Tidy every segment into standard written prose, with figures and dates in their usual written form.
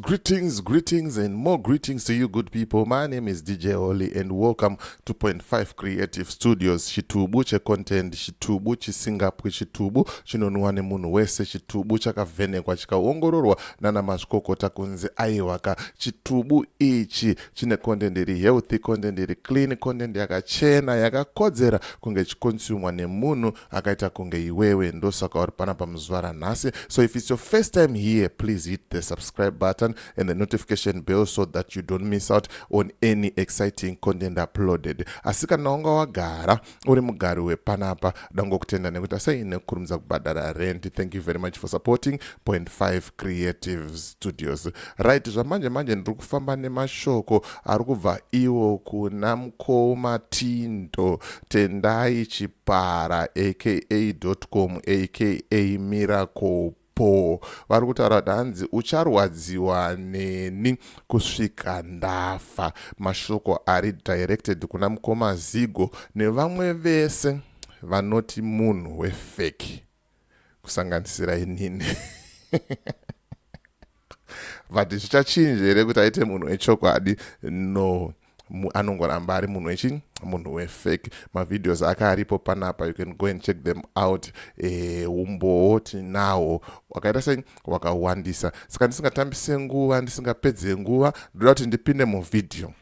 Greetings, greetings, greetings, and more greetings to you, good people. My name is DJ Holly, and welcome to Point 5 Creative Studios. Chitubu checontent, chitubu chisingapwi, chitubu chinonwa nemunhu wese, chitubu chakavhenekwa chikaongororwa nana mazvikokota kunzi aiwaka. Chitubu ichi chine content iri healthy, content iri clean, content yakachena, yakakodzera kunge ichiconsumwa nemunhu akaita kunge iwewe. Ndosaka uri panapa muzuva ranhasi. So if it's your first time here, please hit the subscribe button and the notification bell so that you don't miss out on any exciting content uploaded. Asi kana wanga wagara uri mugari wepanapa, dangokutenda nekuti asai nekukurumidza kubhadhara rent. Thank you very much for supporting Point 5 Creative Studios. Right, zvamanje manje ndiri kufamba nemashoko ari kubva iwo kuna mukoma Tindo Tendai Chipara, aka com, aka Miracle Paul. Vari kutaura kuti hanzi, "Ucharwadziwa neni kusvika ndafa." Mashoko ari directed kuna mukoma Zigo nevamwe vese vanoti munhu wefake, kusanganisira inini. But zvichachinja here kuti aite munhu wechokwadi? No, anongoramba ari munhu wechi munhu wefake. Mavideos ake aripo panapa, you can go and check them out. Umbowo tinawo wakaita sei, wakawandisa. Saka ndisingatambise nguva, ndisingapedze nguva, ndoda kuti ndipinde muvhidhiyo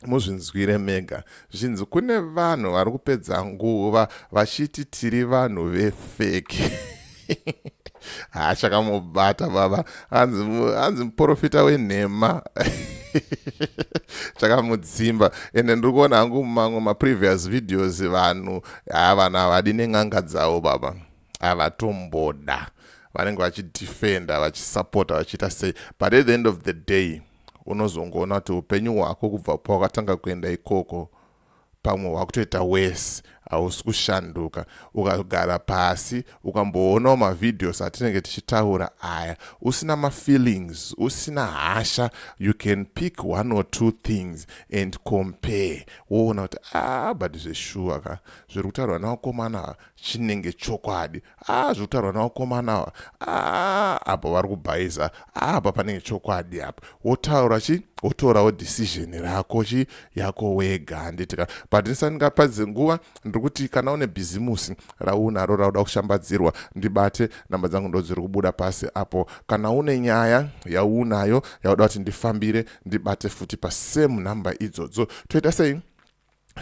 muzvinzwire mega. Zvinzi kune vanhu vari kupedza nguva vachiti tiri vanhu vefake. Hachakamubata baba, hanzi muprofita wenhema. Chakamudzimba. Ende ndiri kuona hangu mamwe maprevious videos, vanhu, ha, vanhu havadi nen'anga dzavo baba, havatomboda. Vanenge vachidefenda, vachisapota, vachiita sei, but at the end of the day unozongoona kuti upenyu hwako kubva pawakatanga kuenda ikoko pamwe hwakutoita wese, hausi kushanduka. Ukagara pasi ukamboonawo mavideos atinenge tichitaura aya, usina mafeelings, usina hasha, you can pick one or two things and compare, woona kuti, "Ah, but zveshuwa ka, zviri kutaurwa navakomana chinenge chokwadi. Ah, zviri kutaurwa navakomana, ah, apo vari kubhaiza apa, panenge chokwadi apa." Wotaura chi, wotorawo decision rako chi yako wega, handitika? But ndisati ndingapadze nguva, ndiri kuti kana une bhizimusi raunaro rauda kushambadzirwa, ndibate. Namba dzangu ndo dziri kubuda pasi apo. Kana une nyaya yaunayo yauda kuti ndifambire, ndibate futi pasame namba idzodzo. Toita sei?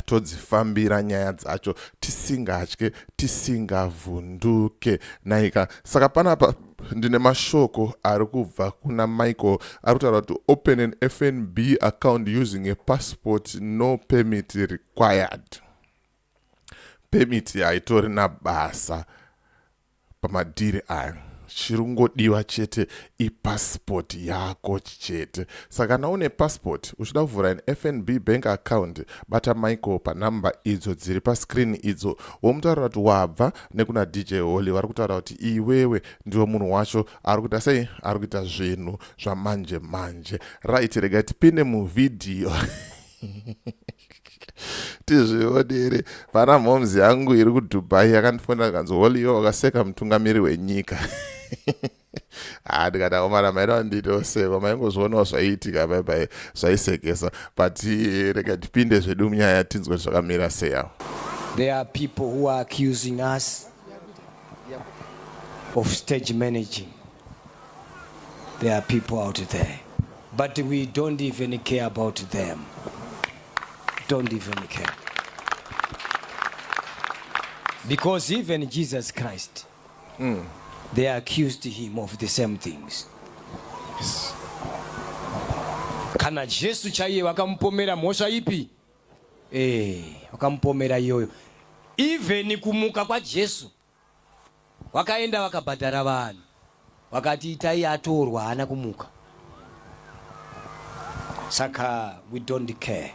Todzifambira nyaya dzacho tisingatye, tisingavhunduke naika. Saka panapa ndine mashoko ari kubva kuna Michael, ari kutaura kuti, "Open an FNB account using a passport, no permit required." Permit haitori nabasa pamadhiri aya, chiri kungodiwa chete ipassport yako chete. Saka kana une passport uchida kuvhura an FNB bank account, bata Michael panhamba idzo dziri pascreen idzo, womutaurira kuti wabva nekuna DJ Holly, vari kutaura kuti iwewe ndiwo munhu wacho ari kuita sei, ari kuita zvinhu zvamanje manje. Right, rega tipinde muvhidhiyo tizvionere. Pana mhomzi yangu iri kuDubai yakandifonera, kanzi, "Holiyo, wakaseka mutungamiri wenyika." Ha, ndikati, "Akomana, maida nditosekwa, maingozvionawo zvaiitika baibai, zvaisekesa." But rega tipinde zvedu munyaya, tinzwe zvakamira sei avo. There are people who are accusing us of stage managing. There are people out there. But we don't even care about them. Don't even care. Because even Jesus Christ, they accused him of the same things. Kana Jesu chaiye vakamupomera mhosva ipi? Vakamupomera iyoyo. Even kumuka kwaJesu, vakaenda vakabhadhara vanhu, vakati, "Itai atorwa, haana kumuka." Saka we don't care.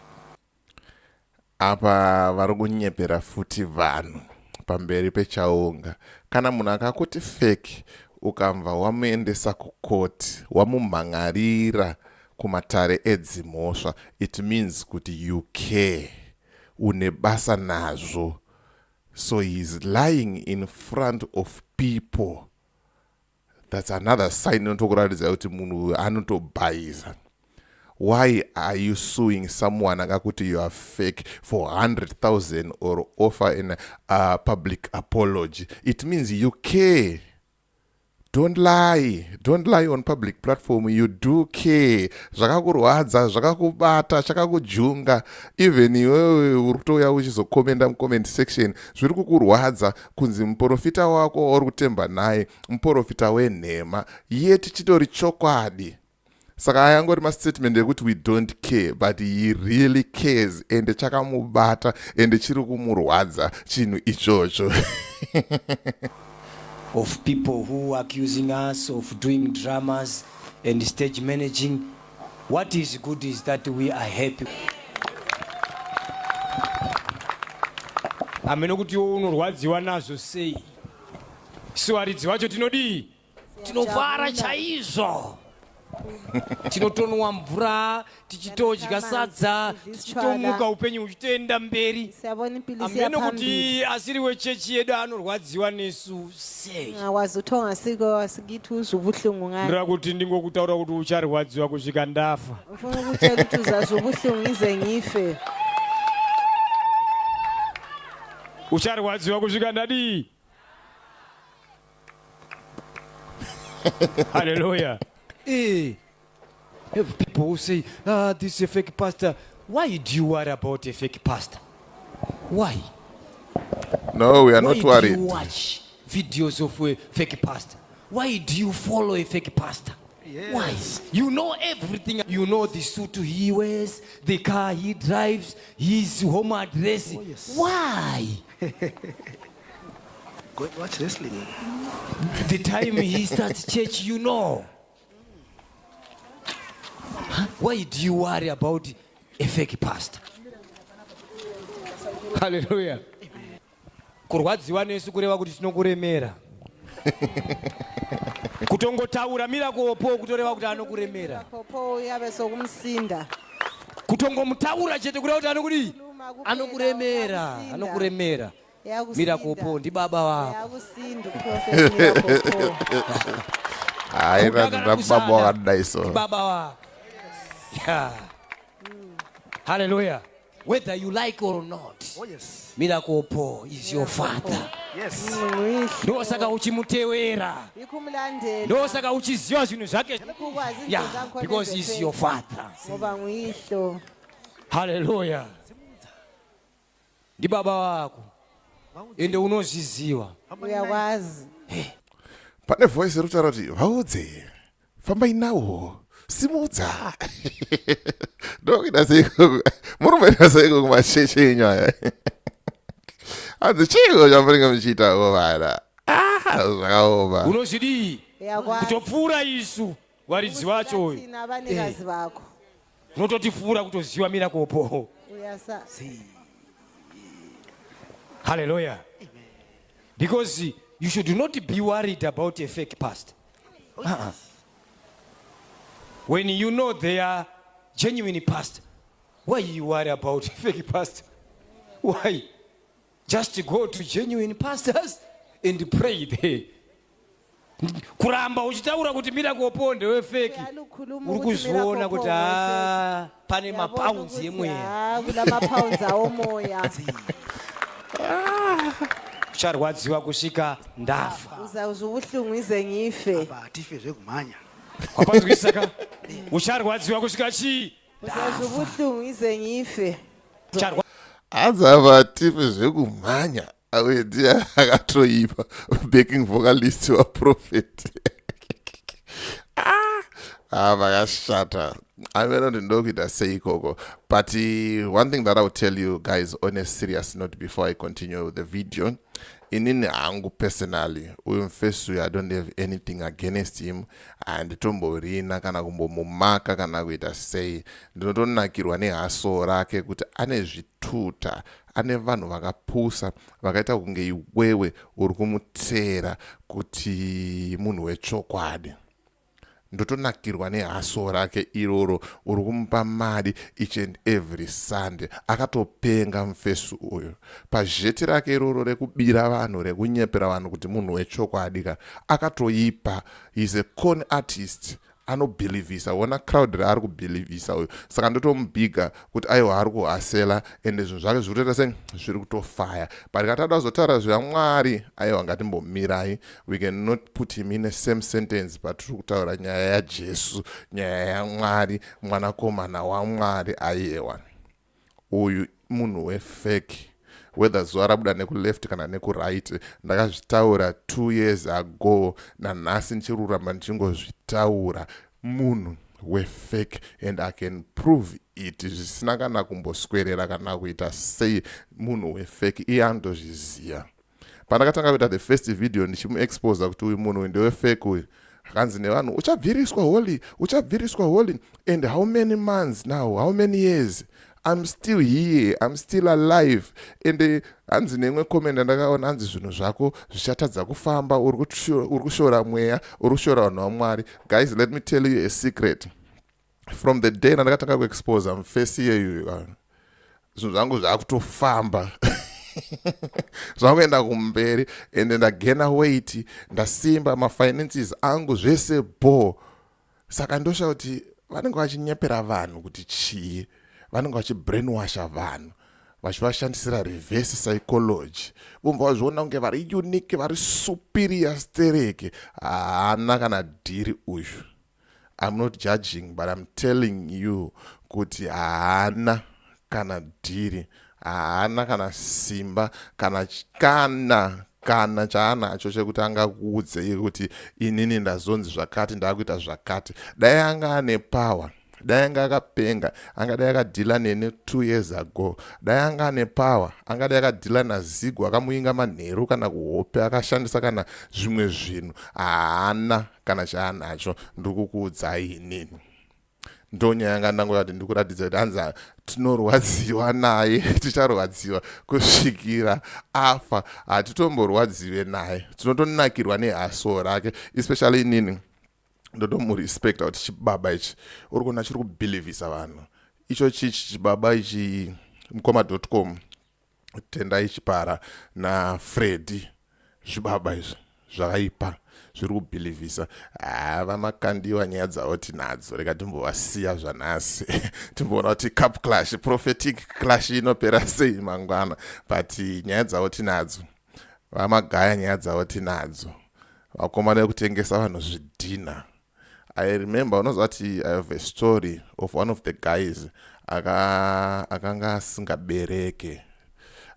Apa vari kunyepera futi vanhu pamberi pechaunga. Kana munhu akakuti fake, ukamva wamuendesa kukoti, wamumhan'arira kumatare edzimhosva, it means kuti you care, une basa nazvo. So he is lying in front of people. That's another sign inotokuratidza kuti munhu uyu anotobhaiza. Why are you suing someone akakuti you are fake for 100,000 or offer an public apology? It means you care. Don't lie. Don't lie on public platform. You do care. Zvakakurwadza, zvakakubata, chakakujunga. Even iwewe uri kutouya uchizokomenda mucomment section, zviri kukurwadza kunzi muprofita wako wauri kutemba naye muprofita wenhema, yet chitori chokwadi. Saka aya angori mastatement ekuti we don't care, but he really cares, ende chakamubata, ende chiri kumurwadza chinhu ichocho. Of people who are accusing us of doing dramas and stage managing. What is good is that we are happy. Hameno kuti unorwadziwa nazvo sei. Isu varidzi vacho tinodii? Tinofara chaizvo, tinotonwa mvura, tichitodya sadza, tichitomuka, upenyu huchitoenda mberi. Siyabona impilo Hameno isiyaphambili. Kuti asiri wechechi yedu anorwadziwa nesu sei. Ngakwazi ukuthi ongasiko asikithi uzwe ubuhlungu ngani. Ndira kuti ndingokutaura kuti ucharwadziwa kusvika ndafa. Ufuna ukutshela ukuthi uzazwa ubuhlungu ngize ngife. Ucharwadziwa kusvika ndadii? Hallelujah. Have people who say, "Ah, this is a fake pastor." Why do you worry about a fake pastor? Why? No, we are Why not do you worried. watch videos of a fake pastor? Why do you follow a fake pastor? Why? You know everything. You know the suit he wears, the car he drives, his home address. Oh, yes. Why? Go and watch wrestling. The time he starts church, you know. Huh? Why do you worry about a fake pastor? Hallelujah. Kurwadziwa nesu kureva kuti tinokuremera. Kutongotaura Miracle Paul kutoreva kuti anokuremera. Popo uyabe sokumsinda. Kutongomutaura chete kureva kuti anokudii? Khuluma kuphela, Anokuremera. uyakusinda. Anokuremera. Yakusinda. Miracle Paul ndibaba wako. Yakusinda uProphet Miracle Paul. Hayi, Kuda kana baba kusada, wakadai so. Baba wako. Yeah. Hallelujah. Whether you like or not, Oh, yes. Miracle Paul is your father. Yes. Nguyihlo. Ndosaka uchimutewera. Yikho umlandela. Ndosaka uchiziva zvinhu zvake. Yikho ukwazi izinto Yeah, zakhona because he's ezefeni. your father. Ngoba nguyihlo. Hallelujah. Ndibaba wako. Ende unozviziva. Uyakwazi. Pane voice iri kutaura kuti vaudze, fambai nawo, simudza. Ndokuita seiko? Murumboita seiko kumachechi enyu aya? Hanzi chiiko chamunenge muchiitawo vana? Ah, zvakaoma. Unozvidii? Uyakwazi. Kutopfuura isu varidzi vacho uyu. Thina abanikazi bakho. Unototifura kutoziva Miracle Paul. Uyasa. Hallelujah. Because you should not be worried about a fake pastor. Uh-uh. When you know they are genuine pastor, why you worry about fake pastor? Why? Just go to genuine pastors and pray there. Kuramba uchitaura kuti Miracle Paul ndewefake, Uyalukhuluma uri ukuthi kuzviona Miracle kuti Paul ha, pane Uyabona mapounds ukuthi, emweya. ah, kulama-pounds awomoya. Ucharwadziwa kusvika ndafa. Uzawuzwa ubuhlungu ize ngife. Apa tife zvekumhanya. Wapanzwisaka? Ucharwadziwa kusvika chii? Uzawuzwa ubuhlungu ize ngife. Hanzi apa tife zvekumhanya. Awe ndiye akatoipa backing vocalist waProphet. Ah, vakashata. Ameno kuti ndokuita sei ikoko. But one thing that I will tell you guys on a serious note before I continue with the video, inini hangu personally, uyu mufesi uyu, I don't have anything against him. Handitomborina kana kumbomumaka kana kuita sei. Ndinotonakirwa nehustle rake kuti ane zvituta, ane vanhu vakapusa vakaita kunge iwewe uri kumuteera kuti munhu wechokwadi. Ndotonakirwa nehustle rake iroro. Uri kumupa mari each and every Sunday. Akatopenga mufesu uyu pazheti rake iroro rekubira vanhu, rekunyepera vanhu kuti munhu wechokwadi ka. Akatoipa. Is a con artist, anobhilivhisa. Ona crowd raari kubhilivhisa uyu. Saka ndotomubhiga kuti aiwa, ari kuhustler, ende zvinhu zvake zviri kutoita sei, zviri kutofaya. But katada kuzotaura zvaMwari, aiwa, ngatimbomirai. We cannot put him in a same sentence patiri kutaura nyaya yaJesu, nyaya yaMwari, mwanakomana waMwari. Aiwa, uyu munhu wefake, whether zuva rabuda nekuleft kana nekuright. Ndakazvitaura 2 years ago, nanhasi ndichiruramba ndichingozvitaura. Munhu wefake, and I can prove it zvisina kana kumboswerera kana kuita sei. Munhu wefake, iye anotozviziva. Pandakatanga kuita the first video ndichimuexposa kuti uyu munhu uyu ndewefake uyu, akanzi nevanhu, "Uchabviriswa holy, uchabviriswa holy." And how many months now, how many years, I'm still here, I'm still alive. And hanzi neimwe comment andakaona, hanzi, "Zvinhu zvako zvichatadza kufamba, uri kushora mweya, uri kushora vanhu vaMwari." Guys, let me tell you a secret. From the day ndandakatanga kuexposa mufesi iyeyu, zvinhu zvangu zvakutofamba, zvakuenda kumberi, ende ndagaina weight, ndasimba, mafinances angu zvese bo. Saka ndosha kuti vanenge vachinyepera vanhu kuti chii? Vanenge vachibrainwasha vanhu, vachivashandisira reverse psychology, vobva vazviona kunge vari unique, vari superior stereke. Haana kana dhiri uyu. I'm not judging, but I'm telling you kuti haana kana dhiri, haana kana simba, kana chaanacho chekuti angakuudzei kuti inini ndazonzi zvakati, ndaakuita zvakati. Dai anga ane power, dai anga akapenga, angadai akadhila nene 2 years ago. Dai anga ane power, angadai akadhila naZigo, akamuinga manheru kana kuhope, akashandisa kana zvimwe zvinhu. Haana kana chaanacho, ndiri kukuudzai inini. Ndonyaya yanga ndangoda kuti ndikuratidza kuti hanzi tinorwadziwa naye, ticharwadziwa kusvikira afa. Hatitomborwadziwe naye, tinotonakirwa nehustle rake. Especially inini ndotomurespecta kuti chibaba ichi, uri kuona chiri kubhilivhisa vanhu icho chichi chibaba ichi, mukoma.com, Tendai Chipara naFreddy. Zvibaba izvi zvakaipa, zviri kubhilivhisa. Hava Makandiwa, nyaya dzavo tinadzo, rega timbovasiya zvanhasi, timboona kuti cup clash, prophetic clash inopera sei mangwana. But nyaya dzavo tinadzo. VaMagaya, nyaya dzavo tinadzo. Vakomana vekutengesa vanhu zvidhina. I remember, unoziva kuti I have a story of one of the guys akanga asingabereke.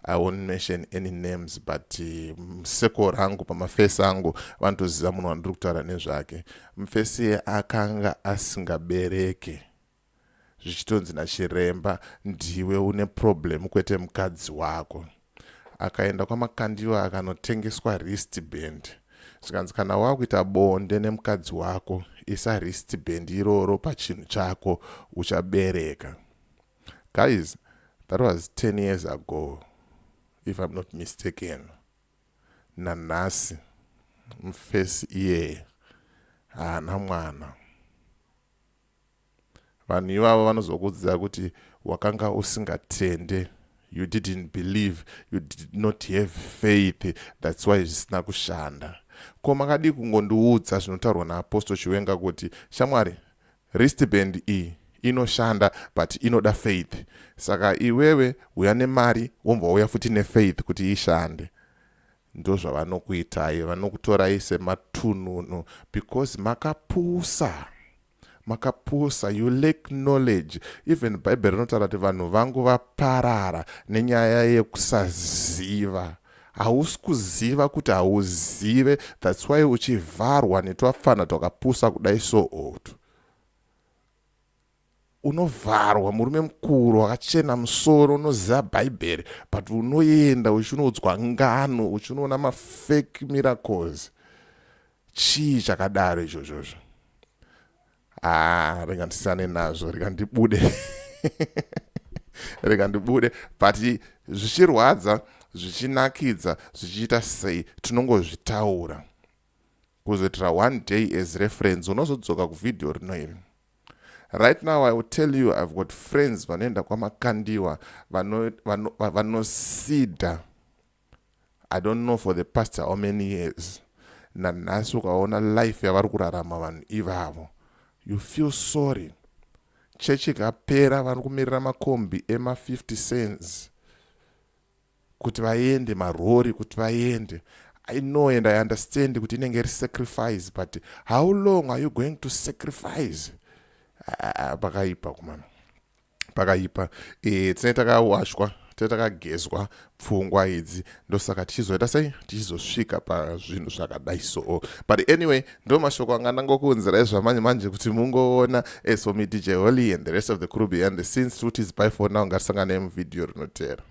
I won't mention any names, but museko rangu, pamafesi angu, vanotoziva munhu wandiri kutaura nezvake. Mufesi akanga asingabereke, zvichitonzi nachiremba, "Ndiwe une problem, kwete mukadzi wako." Akaenda kwaMakandiwa, akanotengeswa wristband, zvikanzi, "Kana wakuita bonde nemukadzi wako, isa wristband iroro pachinhu chako, uchabereka." Guys, that was 10 years ago, if I'm not mistaken. Nanhasi mufesi iyeye haana mwana. Vanhu ivavo vanozokudzidza kuti wakanga usingatende, you didn't believe, you did not have faith, that's why zvisina kushanda. Ko makadii kungondiudza zvinotaurwa naApostle Chiwenga kuti, "Shamwari, wristband iyi inoshanda, but inoda faith. Saka iwewe uya nemari, wombva uya futi nefaith kuti ishande"? Ndozvavanokuitai, vanokutorai sematununu because makapusa, makapusa. You lack knowledge. Even Bhaibheri rinotaura kuti vanhu vangu vaparara nenyaya yekusaziva. Hausi kuziva kuti hauzive, that's why uchivharwa netwafana twakapusa kudai. So otu unovharwa, murume mukuru wakachena musoro, unoziva Bhaibheri, but unoenda uchinoudzwa ngano, uchinoona mafake miracles. Chii chakadaro ichozvozvo? Ah, rega ndisiyane nazvo, rega ndibude, rega ndibude. But zvichirwadza, zvichinakidza, zvichiita sei, tinongozvitaura. Kuzoitira one day as reference, unozodzoka kuvhidhiyo rino iri. Right now I will tell you, I've got friends vanoenda kwaMakandiwa, vanosida, I don't know for the past how many years. Nanhasi ukaona life yavari kurarama vanhu ivavo, you feel sorry. Chechi ikapera, vari kumirira makombi ema50 cents kuti vaende, marori kuti vaende. I know and I understand kuti inenge iri sacrifice, but how long are you going to sacrifice? Ah, pakaipa kumana, pakaipa. Tinenge takawashwa, tinenge takagezwa pfungwa idzi, ndosaka tichizoita sei, tichizosvika pazvinhu zvakadai. So but anyway, ndo mashoko anga ndangokuunzirai zvamanje manje kuti mungoona. As for me, DJ Holly, and the rest of the crew behind the scenes, tuti bye for now. Ngatisangane muvhidhiyo rinotera.